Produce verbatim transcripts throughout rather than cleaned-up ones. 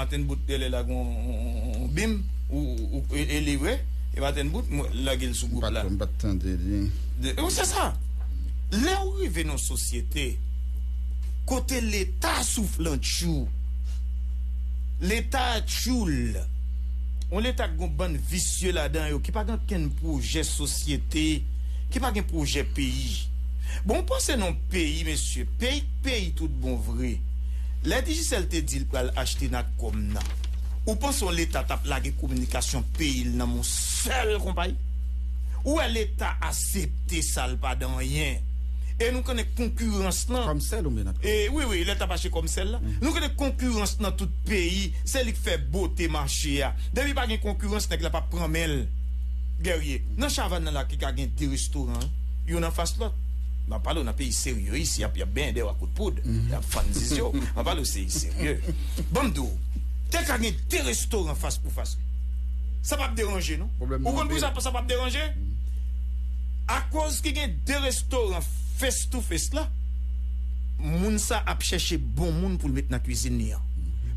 Maten bout, lè la gon bim, ou, ou, e, e li vre, e maten bout, mwen lage l sou gwoup la. M pa t tande li. De, ou se sa. Lè ou rive nan sosyete, kote Leta souflantchou, Leta tchoul, yon Leta k gon bann visye ladan yo, ki pa gen okenn pwojè sosyete, ki pa gen pwojè peyi. Bon, ou panse nan peyi, mesye, peyi, peyi tout bon vre. Lè Digicel te di l pral achte Natcom nan, ou panse yon Leta t ap lage kominikasyon peyi l nan men yon sèl konpayi? Ou wè Leta aksepte sa, l pa di anyen. E nou konnen konkirans lan. Kòmsèl oubyen Natcom? E, wi, wi, Leta achte Kòmsèl la. Nou konnen konkirans nan tout peyi, se li k fè bote mache a. Depi pa gen konkirans, nèg la p ap pran men l. Guerrier, nan Chavannes nan la ki ka gen de restoran, youn anfas lòt. M ap pale w nan peyi serye isi, y ap, y ap benyen dèyè w ak kout poud, y ap fann ziz yo. M ap pale w se serye. Ban m di w, te ka gen de restoran fas pou fas, wi. Sa p ap deranje, non. Ou konn pou sa, sa p ap deranje? Akoz ki gen de restoran face to face la, moun sa ap chèche bon moun pou l met nan kwizin li an.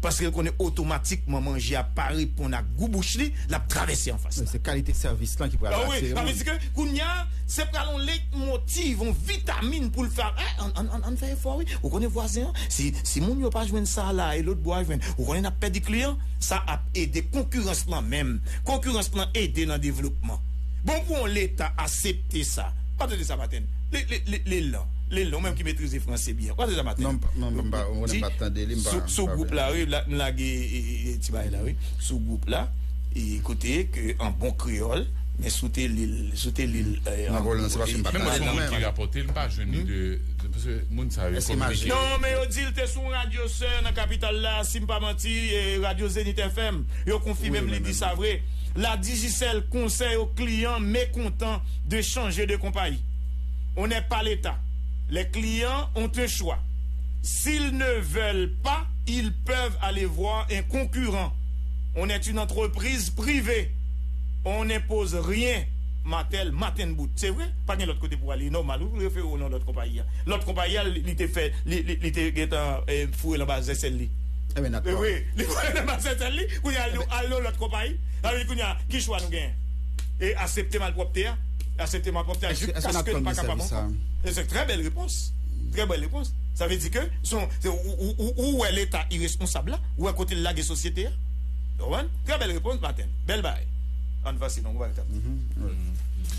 Paske l konnen otomatikman manje a pa reponn ak gou bouch li, l ap travèse anfas la. Se kalite sèvis lan ki pral atire moun. Sa vle di ke kounye a, se pral yon leytmotiv, yon vitamin pou l fè, eh, ann, ann, ann, ann fè efò, wi. Ou konnen vwazen an, si, si moun yo pa jwenn sa la, e lòt bò a jwenn, ou konnen n ap pèdi kliyan, sa ap ede konkirans lan menm. Konkirans lan ede nan devlopman. Bon, pou yon Leta aksepte sa, pa tande sa maten. Li, li, li, li lan. Li lan, ou menm ki metrize franse byen. Pa tande sa maten. Non, m pa, non, m pa, m pa tande li, m pa, sou, sou gwoup la, wi, la, m lage, e, e, e, ti bagay la, wi. Sou gwoup la, e, kote ke an bon kreyòl, men sou te li l, sou te li l, e, an bon, se pa si m pa tande. Menm mwen, se yon moun ki rapòte, m pa jwenn li de, de, paske moun sa yo kominike. Non, men yo di l te sou yon radyo sè nan kapital la, si m pa manti, e, radyo Zenith F M. Yo konfime m, li di sa vre. La Digicel conseille aux clients mécontents de changer de compagnie. On n'est pas l'État. Les clients ont un choix. S'ils ne veulent pas, ils peuvent aller voir un concurrent. On est une entreprise privée. On n'impose rien. Matèl, Maten bout. Se vre? Pa gen lòt kote pou ale. Nòmal, ou refere w nan lòt konpayi a. Lòt konpayi a, li, li te fè, li, li, li te gentan, eh, foure l anba zèsèl li. Wi, li foure l anba zèsèl li. Kounye a, al nan, al nan lòt konpayi. Sa vle di kounye a, ki chwa nou genyen? E aksepte malpwòpte a? Aksepte malpwòpte a jiskaske nou pa kapab ankò. E se trè bèl repons. Trè bèl repons. Sa vle di ke se yon, se, ou, ou, ou, ou wè Leta iresponsab la, ou wè kote l lage sosyete a. Ou konprann? Trè bèl repons, Maten. Bèl bagay. Ann vanse, non, ou pa retap.